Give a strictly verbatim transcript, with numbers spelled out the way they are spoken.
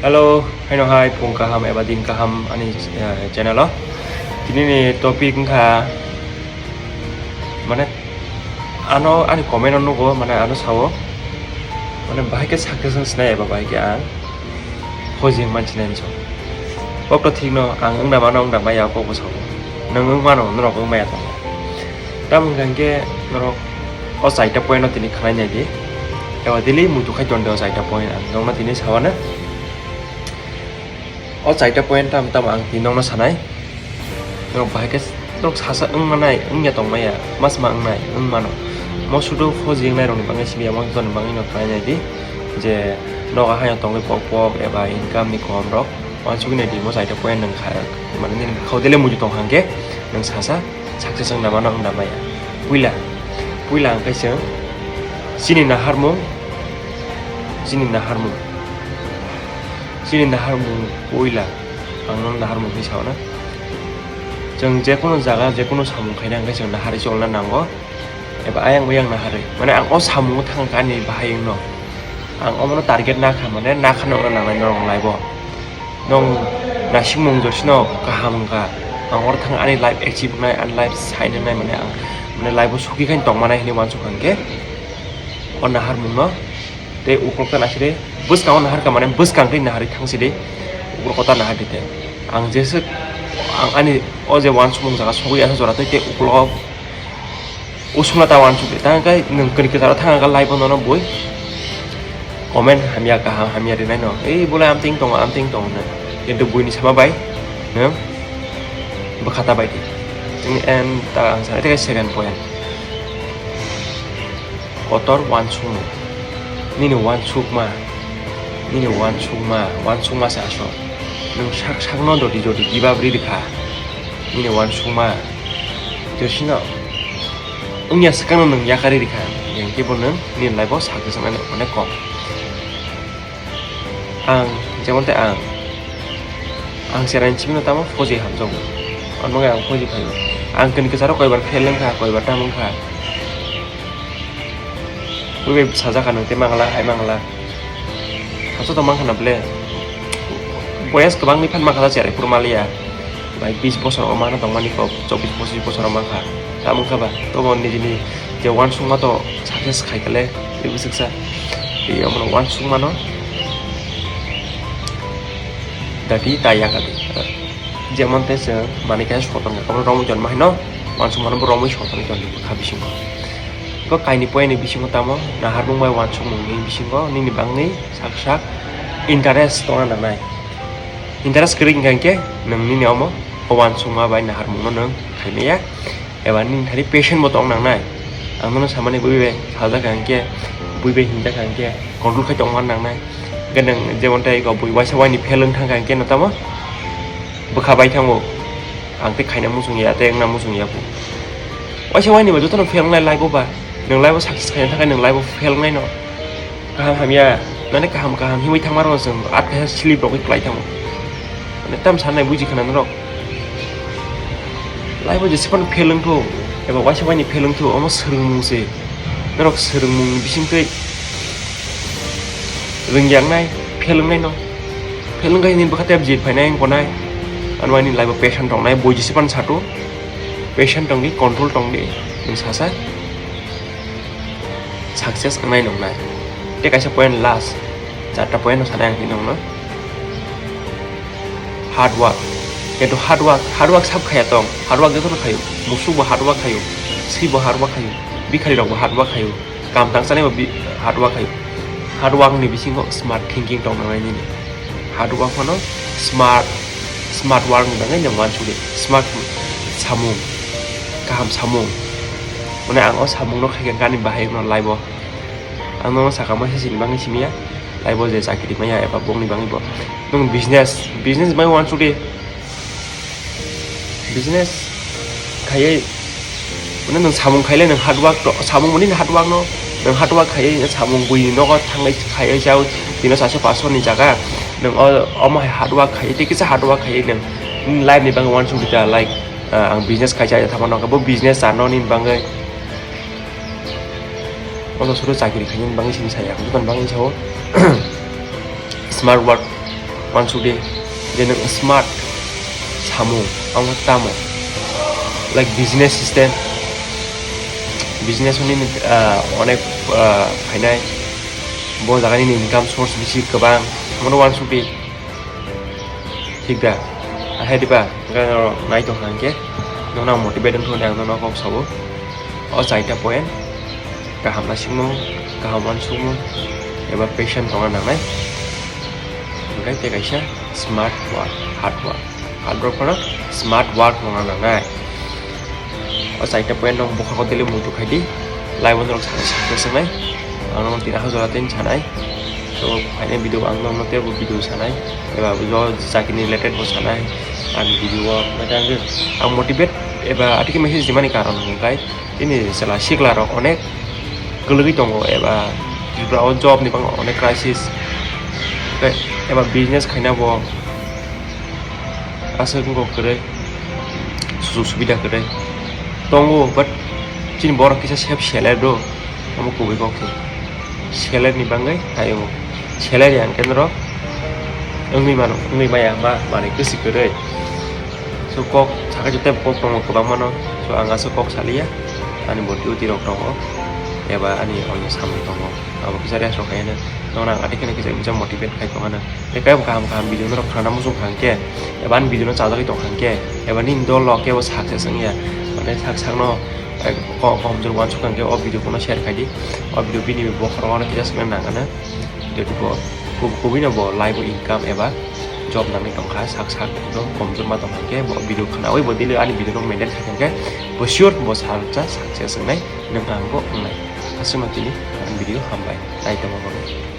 Hello, haino hai, phung kaham eba din kaham ani, eh, channel o. Tini ni topic wngkha, mane, ano ani comment o nugo, mane, ano sao, mane, bahai khe success wng sinai eba bahai khe ang hojing man sinai hinwi sao. Kok to thik no, ang wngna mano, wngna maya, kok bo sao. Nwng wng mano, norok wng maya tongo. Tamo hwnkha hwnkhe norok o chaita point no tini khnai nai di. Eba daily muitu khai ton de o chaita point, ang nokno tini sawana. O chaita point tam tam ang tini nokno sanai. Norok bahai khe norok sasa wng manai, wngya tong maya, mas ma wngnai, wng mano. Mo sudu phoji wngnai rokni bagwi simi amo joni bagwi no khnai nai di. Je nogo haino tongwi pok pok eba income ni kom rok. Wansugwi nai di mo chaita point nwng kha, mane nini bwkhao dele muitu tong hangke nwng sasa success wngna mano wngna maya. Puila, puila ang kaisa chini naharmung, chini naharmung, chini naharmung puila ang no naharmung hinwi sao na. Chwng jekunu jaga, jekunu samung khaina hwnkhe chwng naharwi cholna nango. Eba ayang bayang naharwi. Mane ang o samungo thang kha ani bahai wngno. Ang omono target nakha, mane nakha nokna nangnai norok life o. Nong naisingmung josino kaham wngkha. Ang oro thang ani life achieve wngnai, ani life sign wngnai, mane ang, mane life o suki khe tongmanai hinwi uansukha hwnkhe o naharmungno tei ukulok ta naisire bwskango naharkha, mane bwskang tei naharwi thangsi di, ukulok ta nahardi te. Ang jeswk ang ani o je uansukmung jaga sogwi aswk jora tei, tei ukulok Usungla ta uansuk di, tang khe nwng kwrwi kwcharo thang kha live o nono bui comment hamya kaham hamya rinai no. Ei bole amtwing tongo, amtwing tongo hwnwi. Kintu buini sama bai nwng bwkha ta bai di. Chwng en ta ang sanai tei second point. Kotor uansukmung. Nini uansukma, nini uansukma, uansukma se aswk. Nwng sak sakno jodi jodi give up ri rikha. Nini uansukma. Josino wngya swkangno nwng yakarwi rikha, yang kebo nwng nini life o success wngnani onek kom. Ang, jemon tei ang, ang cherai chibino tamo phoji hamjago, ang bagwi ang phoji phaio. Ang kini kwcharo koibar fail wngkha, koibar tamo wngkha. Bui bai sajak kha nwng tei mangla, hai mangla. Hasto tong mankha na ble. Boyas kwbangni phan mankha da cherai phuru maliya. Bai bis bosor o mano tongmani kok, chobis pochis bosor o mankha. Tamo wngkha ba, tobo nijini je uansukma to success khai kale, tei bwswksa. Tei omono uansukmano dati ta ya kadi. Jemon tei chwng manwi kaisa soton kha, obo romwi tonma haino uansukmano bo romwi soton tongdi bwkha bisingo. Bo kaini poyani bisingo tamo naharmung bai uansukmungni bisingo nini bagwi sak sak interest tongna nangnai. Interest kwrwi hwnkha hinkhe nwng nini omo o uansukma bai naharmungno nwng khaimaya, eba nini thani patient bo tong nangnai. Ang nono samani bui bai sajak kha hinkhe, bui bai hinjak kha hinkhe control khai tongma nangnai. Hinkhe nwng jemon tei bui waisa waini fail wng thang kha hinkhe no tamo bwkha bai thango. Ang tei khaina muchung ya, tei wngna muchung ya bo. Waisa waini ba jotono fail wngnai life o ba. Nwng life o success khaina thangkhe nwng life o fail wngnai no. Kaham hamya, mane kaham kaham himwi thangma rokno chwng at kaisa slip rogwi kwlai thango. Mane tam sanai buji khna norok. Life o jesa phano fail wngthu, eba waisa waini fail wngthu, omo swrwngmung se. Norok swrwngmung bisingtwi rwngyangnai, fail wngnai no. Fail wngkha hwnwi bwkha tei jit phainai wngkha nai. Ano ani life o patient tongnai, bui jesa phano sato. Patient tongdi, control tongdi, nwng sasa success wngnai nongnai. Tei kaisa point last, charta point no sanai ang tini nongno. Hard work. Kintu hard work, hard work sab khaya tong. Hard work jotono khayo. Musuk bo hard work khayo. Swi bo hard work khayo. Bikhari rok bo hard work khayo. Kam tang sanai bo bi-, hard work khayo. Hard work ni bisingo smart thinking tong nangnai nini. Hard work phano smart, smart work ni bagwi nwng uansukdi. Smart samung, kaham samung. Mane ang o samung no khaikha ani bahai no life o. Ang nono sakha masa sini bagwi simi ya. Life o je chakiri maya eba bongni bagwi bo. Nwng business, business bai uansukdi. Business khaiwi, mane nwng samung khaile nwng hard work to, samung mani hard work no, nwng hard work khaiwi samung buini nogo thangwi khaiwi chao, tino chaso paso ni jaga, nwng o, omo hai hard work khaiwi, tei kisa hard work khaiwi nwng, nwng life ni bagwi uansuk rikha, like, ah, ang business khai chaya thangma nokha, bo business chano nini bagwi, o to suru chakri khaini bagwi simi saya, ang jotono bagwi sao, smart work. Wansukdi je nwng smart samung, amo tamo, like, business system, business hwnwi, ah, onek, ah, phainai, bo jaga nini income source bisi kwbang, omono wansukdi, thik da? Ahai diba, hwnkhe norok nai tongkha hwnkhe, nono ang motivate wngkha hwnwi ang nono kok sao. O chaita point, kaham naisingmung, kaham wansukmung, eba patient tongna nangnai. Hwnkhe tei kaisa smart work, hard work. Hard work phano smart work wngna nangnai. O chaita point no bwkhago daily muitu khaidi, life o norok sanai success wngnai. Ang nono tini hajora tei sanai. So, phainai video ang nono teibo video sanai. Eba jo chakini related bo sanai. Ang video o, ang motivate eba atiki message dimani karon hwnkhe, tini chwla sikla rok onek kwlwgwi tongo, eba Tripura o job ni bangma onek crisis, tei eba business khaina bo aswk wngkha kwrwi, sujuk subida kwrwi tongo, but chini borok kisa sep seler do, omo kubui kok se seler ni bangwi hai wngo, seler yang kendro wngwi mano, wngwi maya ma manwi kwswi kwrwi. So kok sakha joto kok tongo kwbangma no. So ang aswk kok saliya, ani body uti rok tongo, eba ani onno samung tongo, abo kisa rest rok khaina nono ang atwi kheno kisa kisa motivate khai tongana. Tei kebo kaham kaham video norok khna muchung kha hwnkhe, eba ani video no chajagwi tong kha hwnkhe, eba nini dol rok kebo success wngya, mane sak sakno, eh, ko-, komjor uansuk kha hwnkhe o video bono share khaidi, o video bini bokhorok no kisa swkang nang ano. Jadi bo kub-, kubui no bo life o income eba job nangwi tongkha, sak sak ekdom komjor ma tongkha hwnkhe bo video khnaui bo daily ani video no maintain khaikha hwnkhe bo sure bo salsa success wngnai, nwng ang bo wngnai. Aswkno tini ang video hambai nai tongma bagwi.